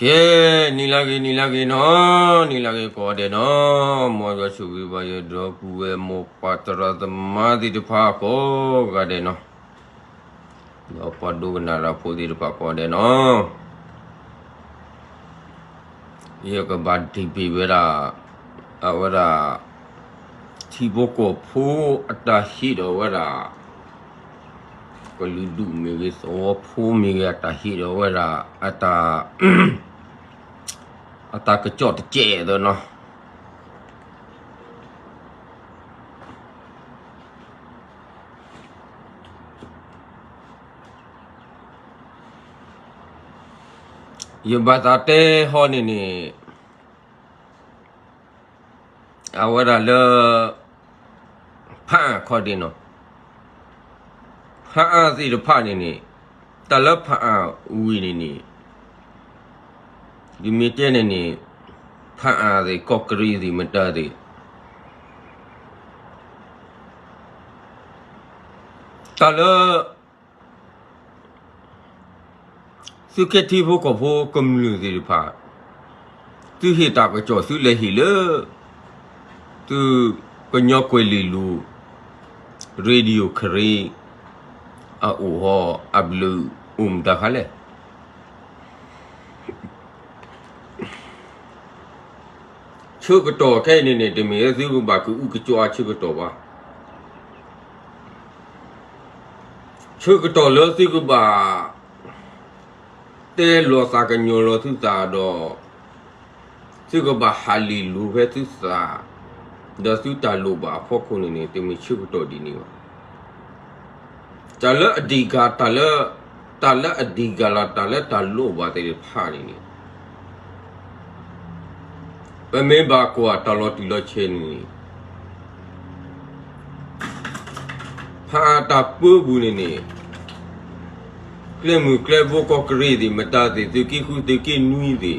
ကဲ, နံၤလၢဂ့ၤ နံၤလၢဂ့ၤနီၤ, နံၤလၢဂ့ၤကိးဂၤဒဲးနီၤ, မ်ယွၤဆိၣ်ဂ့ၤဘၣ်ယဒီပုၢ်ဝဲၢ်မိၢ်ပၢ်သရၣ်သမါသ့ၣ်တဖၣ်ကိးဂၤဒဲးနီၤ, ဒီးပှၤဒိကနၣ်တၢ်ဖိသ့ၣ်တဖၣ်ကိးဂၤဒဲးနီၤ, ယကဘၣ်ဒံးဘ့ၣ်ဝဲဒၣ်, အဝဲဒၣ် ထံဖိကီၢ်ဖိအတၢ်ဟ့ၣ်ဒီးဝဲဒၣ် ကလုာ်ဒူၣ်မ့ၢ်ဂ့ၤ သဝီဖိမ့ၢ်ဂ့ၤ အတၢ်ဟ့ၣ်ဒီးဝဲဒၣ် အတၢ် အတၢ်ကစီၣ်တကဲးသိးနီၤ. ယဘၣ်သးတဲဟီန့ၣ်န့ၣ် အဝဲဒၣ်လၢ ဖးအါခီဒ့နီၤ, ဖးအါသ့ၣ်တဖၣ်န့ၣ်န့ၣ်, တၢ်လၢဖးအါဝံၤန့ၣ်န့ၣ်, ယမ့ၢ်တဲန့ၣ်န့ၣ်, ဖးအါသ့ၣ် ကီၢ်ကရံၣ်သ့ၣ် မတၤသ့ၣ် တၢ်လၢ သုးက့ထံဖိကီၢ်ဖိကမျၢၢ်သ့ၣ်တဖၣ်, သုဟ့ၣ်တၢ်ကစီၣ်သုလဲၤဟ့ၣ်လၢ သုးကညီကွဲၤလ့လိၤ Radio Karen အအိၣ်ဟီ အဘျုးအိၣ်မတၤခါလဲၣ်. ဆၢကတီၢ်ခဲအံၤန့ၣ်န့ၣ် တမ့ၢ်လၢသုကဘၣ်ကအုကကွၢ်ဆၢကတီၢ်ဘၣ်. ဆၢကတီၢ်လၢသုကဘၣ် တဲလီၤသးကညီၤလီၤသုသးဒီး သုကဘၣ်ဟးလ့ၣ်လိၤဖဲသုသး, ဒီးသုတၢ်လိၣ်ဘၣ်အဖီခိၣ်န့ၣ်န့ၣ် တမ့ၢ်ဆၢကတီၢ်ဒ်န့ၣ်ဘၣ်. တၢ်လၢအဒံးကၤ တၢ်လၢ, တၢ်လၢအဒံးကၤလီၤ တၢ်လၢတၢ်လိၣ်ဘၣ်သ့ၣ်တဖၣ်န့ၣ်န့ၣ်, ပမ့ၢ်ဘၣ်ကွၢ်တၢ်လီၤတံၢ်လီၤဆဲးန့ၣ်န့ၣ်, ဖးအါတၢ်ပၢပူၤန့ၣ်န့ၣ်, ကျဲမုၢ်ကျဲဘိကီၢ်ကရံၣ်သ့ၣ် မတၤသ့ၣ် သုးက့ဃု သုးက့နွံသ့ၣ်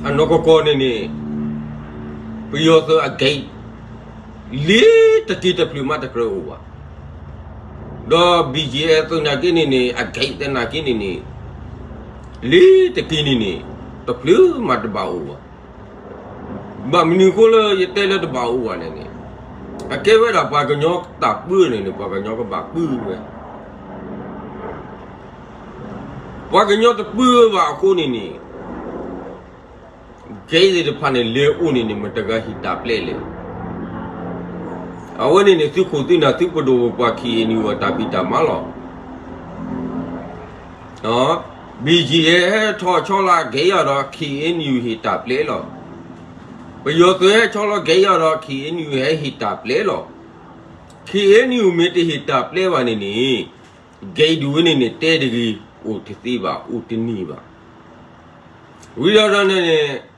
အနီၢ်ကီၢ်ကီၢ်န့ၣ်န့ၣ်, ပယီၤသုးအ gate လ့ၤတက့ၢ်တဖျၢၣ်မးတကြၢးအိၣ်ဘၣ်. ဒီး BGF သုးနာ်က့န့ၣ်န့ၣ် အ gate သနာ်က့န့ၣ်န့ၣ်, လ့ၤတက့ၢ်န့ၣ်န့ၣ်, တဖျၢၣ်မးတဘၣ်အိၣ်ဘၣ်. ဘၣ်မနုၤအဃိလၢယတဲလၢတဘၣ်အိၣ်ဘၣ်လဲၣ်န့ၣ်, အကဲဝဲဒၣ်ပှၤကညီတၢ်ပၢန့ၣ်န့ၣ် ပှၤကညီကဘၣ်ပၢဝဲ ပှၤကညီတပၢဘၣ်အဃိန့ၣ်န့ၣ်, gate သ့ၣ်တဖၣ်န့ၣ် လဲၤအိၣ်န့ၣ်န့ၣ် မတၤဂၤဟ့ၣ်တၢ်ပျဲလဲၣ်. အဝဲန့ၣ်န့ၣ် သုးခိၣ်သုးနၢ်သုပဒိၣ်ပပှၢ် KNU အတၢ်ဖံးတၢ်မၤလီၤ. BGF ဟဲထီၣ်ဆီလီၤ gate အီၤဒီး KNU ဟ့ၣ်တၢ်ပျဲလီၤ. ပယီၤသုးဟဲဆီလီၤ gate အီၤဒီး KNU ဟဲဟ့ၣ်တၢ်ပျဲလီၤ. KNU မ့ၢ်တဟ့ၣ်တၢ်ပျဲဘၣ်န့ၣ်န့ၣ်, gate ဒုးဝဲန့ၣ်န့ၣ် တဲတဂ့ၤ, အိၣ်တသ့ဘၣ်, အိၣ်တန့ၢ်ဘၣ်. ဝံၤဒီးန့ၣ်န့ၣ်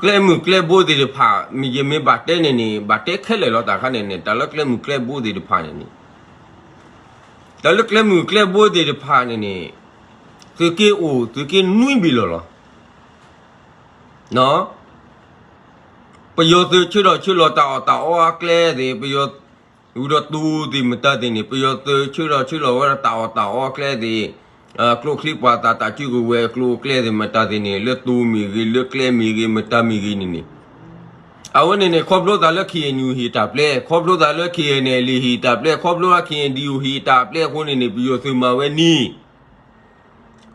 ကျဲမုၢ်ကျဲဘိသ့ၣ်တဖၣ် မ့ၢ်ယမ့ၢ်ဘၣ်တဲန့ၣ်န့ၣ် ဘၣ်တဲခဲလၢာ်လီၤတၢ်ခါန့ၣ်န့ၣ် တၢ်လၢကျဲမုၢ်ကျဲဘိသ့ၣ်တဖၣ်န့ၣ်န့ၣ်, တၢ်လၢကျဲမုၢ်ကျဲဘိသ့ၣ်တဖၣ်န့ၣ်န့ၣ်, သုးက့အိၣ် သုးက့နွံဘ့ၣ်လီၤလီၤ. ပယီၤသုးဆၢထီၣ်ဆၢလီၤတၢ်အီၣ်တၢ်အီအကျဲသ့ၣ်, ပယီၤ, ဝံၤဒီးတိၤသ့ၣ်မတၤသ့ၣ်န့ၣ် ပယီၤသုးဆၢထီၣ်ဆၢလီၤဝဲဒၣ်တၢ်အီၣ်တၢ်အီအကျဲသ့ၣ်, ကျိချံပှၤသးတၢ်စုကဝဲၤအကျိအကျဲသ့ၣ်မတၤသ့ၣ်န့ၣ် လၢတိၤမ့ၢ်ဂ့ၤ လၢကျဲမ့ၢ်ဂ့ၤ မတၤမ့ၢ်ဂ့ၤန့ၣ်န့ၣ်, အဝဲန့ၣ်န့ၣ် ခီဖျိသးလၢ KNU ဟ့ၣ်တၢ်ပျဲ, ခီဖျိသးလၢ KNLA ဟ့ၣ်တၢ်ပျဲ, ခီဖျိလၢ KNDO ဟ့ၣ်တၢ်ပျဲအဃိန့ၣ်န့ၣ် ပယီၤသုးမၤဝဲန့ၣ်,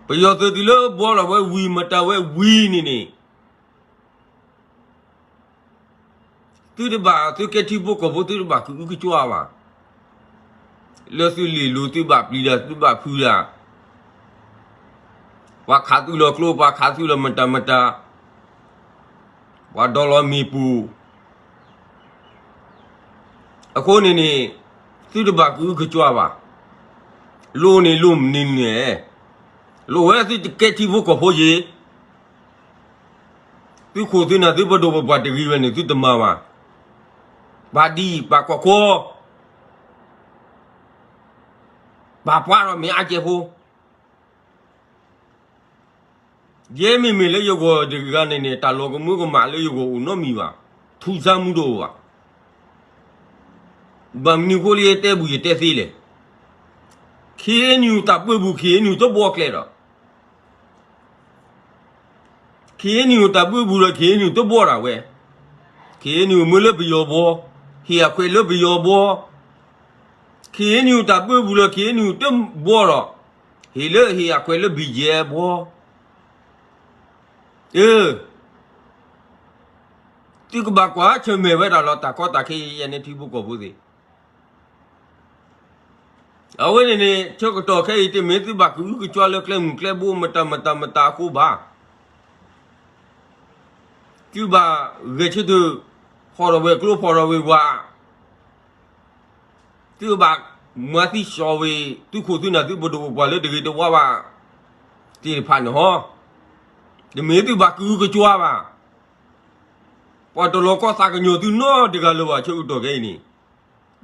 ပယီၤသုးတုၤလၢဘှီလီၤဝဲဝံၤ မတၤဝဲဝံၤန့ၣ်န့ၣ် သုတဘၣ် သုးကဲထံဖိကီၢ်ဖိ သုတဘၣ်ကအုကကွၢ်ဘၣ်. လၢသုလ့ၣ်လိၤ သုဘၣ်ပျံၤတၢ် သုဘၣ်ဖုးတၢ်, ပှၤခးသုလီၤကျိ ပှၤခးသုလီၤမတၤမတၤ, ပှၤဒိးလီၤမ့ၣ်ပိၢ်, အဃိန့ၣ်န့ၣ် သုတဘၣ်ကအုကကွၢ်ဘၣ်. လိၣ်န့ၣ်လိၣ်မနုၤန့ၣ်, လိၣ်ဝဲသုတကဲထံဖိကီၢ်ဖိယ့ၤ သုးခိၣ်သုးနၢ်သုပဒိၣ်ပပှၢ်တဂ့ၤဝဲန့ၣ် သုတမၤဘၣ်. ပာ်ဒံးပာ်ကွၢ်ကွၢ်, ပာ်ပှၤဒီးမ့ၢ်အါကဲဖိ, ယဲမ့မ့ၢ်လၢယဂီၢ်တဂၤန့ၣ်န့ၣ် တၢ်လီၤကမၢကမၣ်လၢယဂီၢ်အိၣ်နီတမံၤဘၣ်, ထူၣ်စၢ်မူတအိၣ်ဘၣ်. ဘၣ်မနုၤအဃိလၢယတဲဘူးယတဲသ့လဲၣ်. ခ့ၣ်အဲၣ်ယူၣ်တၢ်ဘၢပူၤ ခ့ၣ်အဲၣ်ယူၣ်တဘှီၣ်ကျဲဒီး ခ့ၣ်အဲၣ်ယူၣ်တၢ်ဘၢပူၤဒီး ခ့ၣ်အဲၣ်ယူၣ်တဘှီၣ်ဒၣ်ဝဲ, ခ့ၣ်အဲၣ်ယူၣ်မ့ၢ်လၢပယီၤဘှီ, ဟ့ၣ်အခွဲးလၢပယီၤဘှီ, ခ့ၣ်အဲၣ်ယူၣ်တၢ်ဘၢပူၤဒီး ခ့ၣ်အဲၣ်ယူၣ်တဘှီၣ်ဒီး ဟ့ၣ်လၢဟ့ၣ်အခွဲးလၢ ဘီၣ်ကၠဲၣ် ဘှီ, အ သုကဘၣ်ကွၢ်ဆၢၣ်မဲာ်ဝဲဒၣ်လီၤ တၢ်ကီတၢ်ခဲယဲၢ်န့ၣ် ထံဖိကီၢ်ဖိသ့ၣ် အဝဲန့ၣ်န့ၣ် ဆၢကတီၢ်ခဲအံၤ တမ့ၢ်သုဘၣ်ကအုကကွၢ်လၢကျဲမုၢ်ကျဲဘိ မတၤမတၤမတၤအဃိဘၣ်. သုဘၣ်ဂဲၤဆၢထၢၣ် ဖီၣ်ထီၣ်ဝဲၤကျိၤ ဖီၣ်ထီၣ်ဝဲၤပှၤ, သုဘၣ်မၤသံစီၣ်ဝဲ သုခိၣ်သုနၢ် သုပဒိၣ်ပပှၢ်လၢတဂ့ၤတဝါဘၣ်သ့ၣ်တဖၣ်န့ၣ်ဟီ, တမ့ၢ်သုဘၣ်ကအုကကွၢ်ဘၣ်. ပှၤတလီၤကီသးကညီၤသုနီတဂၤလၢၤဘၣ် ဆၢကတီၢ်ခဲအံၤန့ၣ်,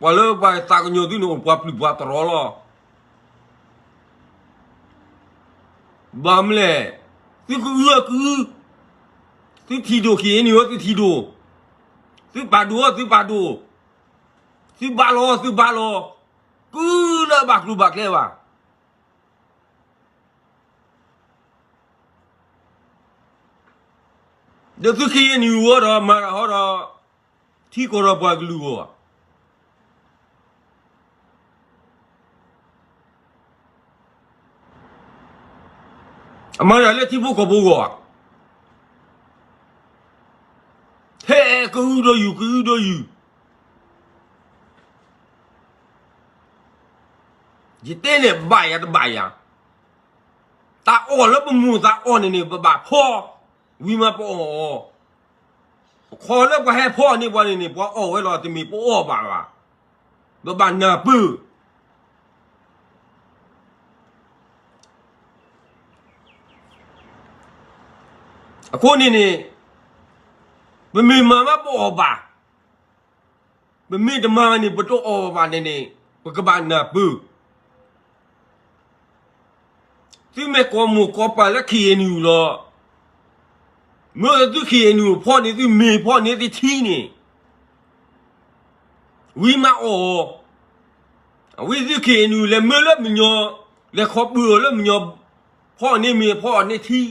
ပှၤလၢပှၤသးကညီၤသုန့ၣ် အိၣ်ပှၤပျုၢ်ပှၤတြီလီၤ. ဘၣ်မနုၤလဲၣ်, သုကအုအီၤကအု, သုထံၣ်ဒိၣ် ခ့ၣ်အဲၣ်ယူၣ်အီၤ သုထံၣ်ဒိၣ်, သုပာ်ဒိၣ်အီၤသုပာ်ဒိၣ်, သုဘၣ်လီၤအီၤသုဘၣ်လီၤ, ကအုလၢအဘၣ်ကျိၤဘၣ်ကျဲဘၣ်. ဒီးသုခ့ၣ်အဲၣ်ယူၣ်အီၤဒီး မၤတၢ်ဟီဒီး ထံကီၢ်ဒီးပှၤကလုာ်အဂီၢ်, အမၤတၢ်လၢထံဖိကီၢ်ဖိအဂီၢ်, ဟဲကအုဒီးယူၢ် ကအုဒီးယူၢ်, ယတဲန့ၣ် ဘၣ်ယၤတဘၣ်ယၤ, တၢ်အီၣ်လၢပမိၢ်သးအီၣ်န့ၣ်န့ၣ် ပဘၣ်ဖီ, ဝံၤမးပအီၣ်အီၤ, ပခီလၢပှၤဟဲဖီန့ၢ်ပှၤန့ၣ်န့ၣ် ပှၤအီၣ်ဝဲလီၤ တမ့ၢ်ပအီၣ်ဘၣ်ဘၣ်, ပဘၣ်နၢ်ပၢၢ်. အဃိန့ၣ်န့ၣ် ပမ့ၢ်မၤမးပအီၣ်ဘၣ်, ပမ့ၢ်တမၤန့ၣ် ပတအီၣ်ဘၣ်န့ၣ်န့ၣ် ပကဘၣ်နၢ်ပၢၢ်. သုမ့ၢ်ကိးမိၢ်ကိးပၢ်လၢ ခ့ၣ်အဲၣ်ယူၣ်လီၤ, မ့ၢ်သု ခ့ၣ်အဲၣ်ယူၣ် ဖီၣ်န့ၢ်သုမ့ၤ ဖီၣ်န့ၢ်သုထံန့ၣ် ဝံၤမးအီၣ်, အဝဲသု ခ့ၣ်အဲၣ်ယူၣ် လဲၤမၢလၢမညီ, လဲၤခီပၢၢ်အီၤလၢမညီ, ဖီၣ်န့ၢ်မ့ၤ ဖီၣ်န့ၢ်ထံ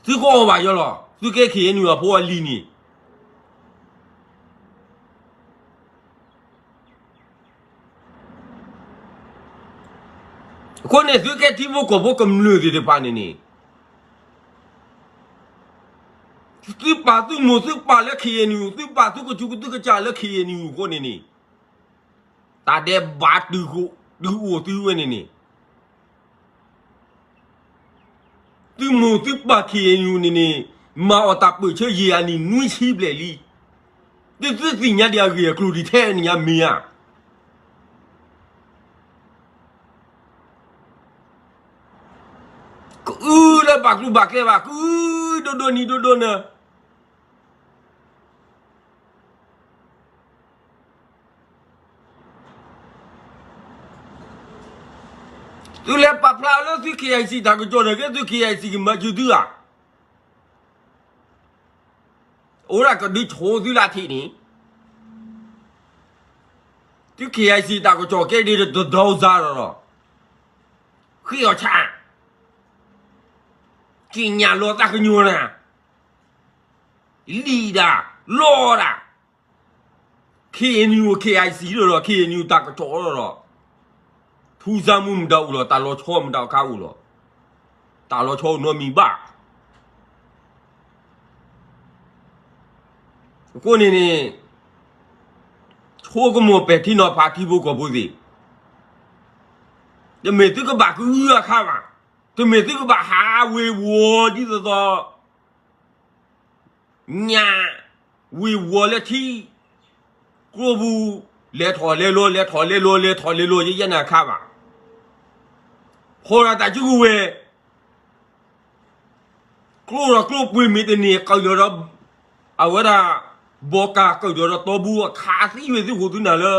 သုကအီၣ်ဘၣ်ယီၤလီၤ. သုကဲ ခ့ၣ်အဲၣ်ယူၣ် အဖိအလံၤန့ၣ်, အဃိန့ၣ် သုကဲထံဖိကီၢ်ဖိကမျၢၢ်သ့ၣ်တဖၣ်န့ၣ်န့ၣ်, သုပာ်သုမိၢ်သုပၢ်လၢ ခ့ၣ်အဲၣ်ယူၣ်, သုပာ်သုကစူးသုကစၢ်လၢ ခ့ၣ်အဲၣ်ယူၣ် အဃိန့ၣ်န့ၣ်, တၢ်ဒဲးဘးတုၤအိၣ်သုဝဲန့ၣ်န့ၣ် သုမိၢ်သုပၢ် ခ့ၣ်အဲၣ်ယူၣ် န့ၣ်န့ၣ် မၤအီၣ်တၢ်ပၢၢ်ဆၢယံာ်အနံၣ်နွံဆံဘျဲၣ်လံ. သုသုသ့ၣ်ညါဒံးအဂ့ၢ်အကျိၤဒံးထဲန့ၣ်ညါမ့ၢ်ဧါ. ကအုလၢဘၣ်ကျိၤဘၣ်ကျဲဘၣ်, ကအုဒိၣ်ဒိၣ်နံၤဒိၣ်ဒိၣ်နၤ သုလဲၤပာ်ဖျါလၢသု ခ့ၣ်အဲၣ်စံၣ် တၢ်ကစီၣ်န့ၣ် ကဲသု ခ့ၣ်အဲၣ်စံၣ် ကမၤစၢၤသုဧါ. အိၣ်ဒၣ်ကဒုးဆိသုလၢထံးန့ၣ်, သု ခ့ၣ်အဲၣ်စံၣ် တၢ်ကစီၣ်ကဲဒ်တဒီစါဒီးဒီး, ဃ့အီၣ်ဆၣ်, က့ညၣ်လီၤသးကညီၤနၤ, လံၣ်ဒၣ်, လီဒၣ် ခ့ၣ်အဲၣ်ယူၣ် ခ့ၣ်အဲၣ်စံၣ် ဒီး ခ့ၣ်အဲၣ်ယူၣ် တၢ်ကစီၣ်ဒီးဒီး, ထူစါမူမတၤအိၣ်လီၤ, တၢ်လီၤဆီမတၤအခါအိၣ်လီၤ, တၢ်လီၤဆီအိၣ်နီတမံၤဘၣ်. အဃိန့ၣ်န့ၣ်, ဆိကမိၣ်ပဲာ်ထံနီၤဖးထံဖိကီၢ်ဖိသ့ၣ်, တမ့ၢ်သုကဘၣ်ကအုအခါဘၣ်, တမ့ၢ်သုကဘၣ်ဟးဝ့ၤဝီၤဒ်သိးသိး ညၣ်ဝ့ၤဝီၤလၢထံ ကျိပူၤ, လဲၤထီၣ်လဲၤလီၤ လဲၤထီၣ်လဲၤလီၤ လဲၤထီၣ်လဲၤလီၤ ယဲယဲန့ၣ်အခါဘၣ်. ဖီၣ်ဒီးတၢ်စုကဝဲၤ, ကျိဒီးကျိပှ့ၤမ့ၢ်တန့ၢ် ကၢၣ်ဒီးဒီး, အဝဲဒၣ် ဘီကၤကၢၣ်ဒီးဒီးတီဘိအခးသံဝဲသုဃိသုနၢ်လၢ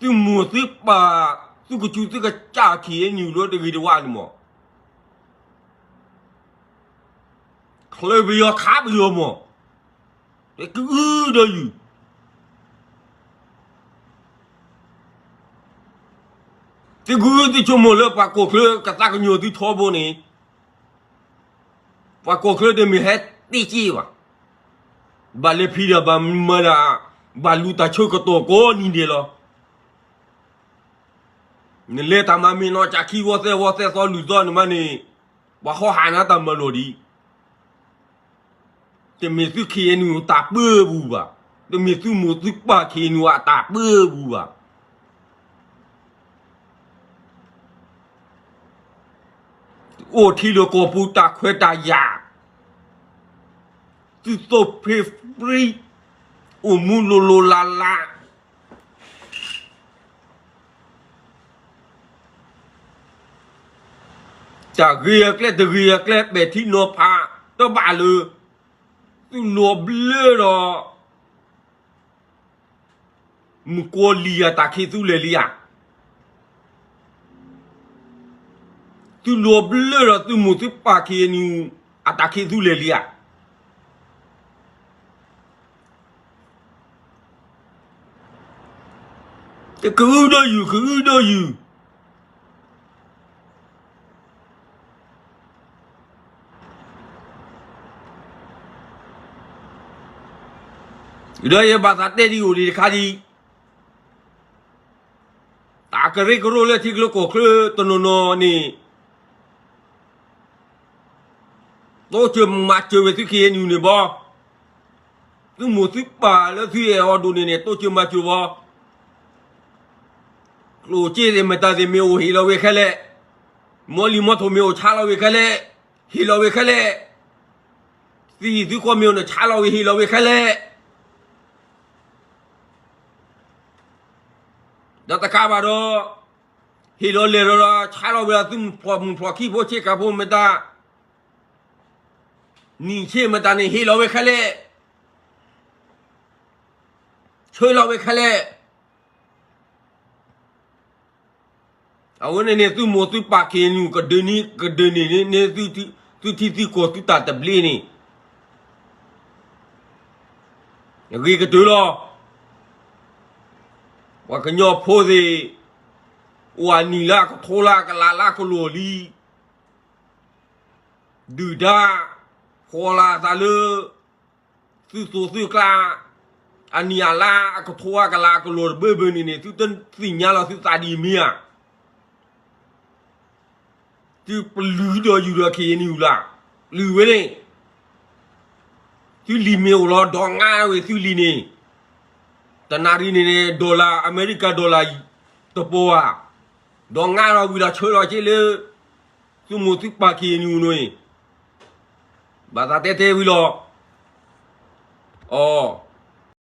သုမိၢ်သုပၢ် သုကစူးသုကစၢ် ခ့ၣ်အဲၣ်ယူၣ် လၢတဂ့ၤတဝါန့ၣ်မး, ချၢပယီၤခးပယီၤမး, တကအုဒီးယုၢ်, သုကသုဆိကမိၣ်လၢပှၤကီၢ်ချၢကသးကညီၤသုထီဘိန့ၣ်, ပှၤကီၢ်ချၢတမ့ၢ်ဟဲတ့ၢ်က့ၢ်ဘၣ်, ဘၣ်လဲၤဖံးတၢ်ဘၣ်မၤတၢ်, ဘၣ်လူၤတၢ်ဆၢကတီၢ်ကိးနံၤဒဲးလီၤ. နလဲၤတၢ်မၤမ့ၢ်နီၢ်ကၠးခံဝီသဲဝီသဲသီလူၢ်သီန့ၣ်မးန့ၣ်, ပှၤဟီဟးနၤတၢ်မၤလိာ်ဒံး တမ့ၢ်သု ခ့ၣ်အဲၣ်ယူၣ် တၢ်ပၢပူၤဘၣ်, တမ့ၢ်သုမိၢ်သုပၢ် ခ့ၣ်အဲၣ်ယူၣ် အတၢ်ပၢပူၤဘၣ်. အိၣ်ထံလၢကီၢ်ပူၤတၢ်ခွဲးတၢ်ယာ်, သုသူၣ်ဖှံပြံ, အိၣ်မူလိၤလိၤလးလး တၢ်ဂ့ၤအကျဲတဂ့ၤအကျဲ ပဲာ်ထံနီၤဖးတဘၣ်လၢ သုလီၤဘျၢဒီး မုၣ်ကီၤလံၢ်အတၢ်ခံးသူလဲၣ်လံဧါ, သုလီၤဘျၢဒီးသုမိၢ်သုပၢ် ခ့ၣ်အဲၣ်ယူၣ် အတၢ်ခံးသူလဲၣ်လံဧါ. တကအုဒီးယုၢ် ကအုဒီးယုၢ် ဒီးယဘၣ်သးတဲဒံးအိၣ်ဒံးတခါဒံး, တၢ်ကရၢကရိလၢထံကျိကီၢ်ချၢတနီၤနီၤန့ၣ် တိစၢၤမၤစၢၤဝဲသု ခ့ၣ်အဲၣ်ယူၣ် န့ၣ်ဘီ, သုမိၢ်သုပၢ်လၢသုအဲၣ်အီၤဒိၣ်န့ၣ်န့ၣ် တိစၢၤမၤစၢၤဘီ, ကျိၣ်စ့သ့ၣ်မတၤသ့ၣ်မ့ၢ်အိၣ်ဟ့ၣ်လီၤဝဲခဲလၢာ်, မီလံၤမီထိၣ်မ့ၢ်အိၣ်ဆါလီၤဝဲခဲလၢာ်, ဟ့ၣ်လီၤဝဲခဲလၢာ်, သံသုခီမ့ၢ်အိၣ်န့ၣ် ဆါလီၤဝဲဟ့ၣ်လီၤဝဲခဲလၢာ် ဒီးတကးဘၣ်ဒီး ဟ့ၣ်လီၤလဲၤဒီး ဆါလီၤဝဲဒၣ်သုဖျိၣ်မုၢ်ဖျိၣ်ခံဖိဆ့ကၤဖိမတၤ, နံၣ်ဆ့မတၤန့ၣ် ဟ့ၣ်လီၤဝဲခဲလၢာ်, ဆှၢလီၤဝဲခဲလၢာ်. အဝဲန့ၣ်န့ၣ် သုမိၢ်သုပၢ် ခ့ၣ်အဲၣ်ယူၣ် ကဒုးန့ၢ် ကဒုးန့ၢ်န့ၢ် သုထံသုကီၢ်သုတၢ်သဘျ့န့ၣ် အဂ့ၤကတၢၢ်လီၤ. ပှၤကညီဖိသ့ၣ် အိၣ်အနံၣ်လၢအကထိလၢအကလးလၢအကလိၤလံ, ဒုၣ်ဒါ ဃီၤလီၤအသးလၢ သုသိၣ်သုကျါ အနံၣ်အလါအကထိအကလးအကလိၤတဘၢဘၢန့ၣ်န့ၣ် သုတသ့ၣ်ညါလီၤသုသးဒ်မ့ၢ်ဧါ. သုပလုၢ်ဒီးယူၢ်ဒီး ခ့ၣ်အဲၣ်ယူၣ် လၢ်, လုၢ်ဝဲန့ၣ် သုလံာ်မ့ၢ်အိၣ်လီၤ ဒီးငါဝဲသုလံာ်န့ၣ်, တနၣ်ရံၣ်န့ၣ်န့ၣ် dollar အမဲရကၤ dollar တပီၤဧါ, ဒီးငါလီၤဝံၤဒီးဆှၢလီၤက့ၤလၢ သုမိၢ်သုပၢ် ခ့ၣ်အဲၣ်ယူၣ် န့ၣ်, ဘၣ်သးတဲတဲဝံၤလီၤ. အိ,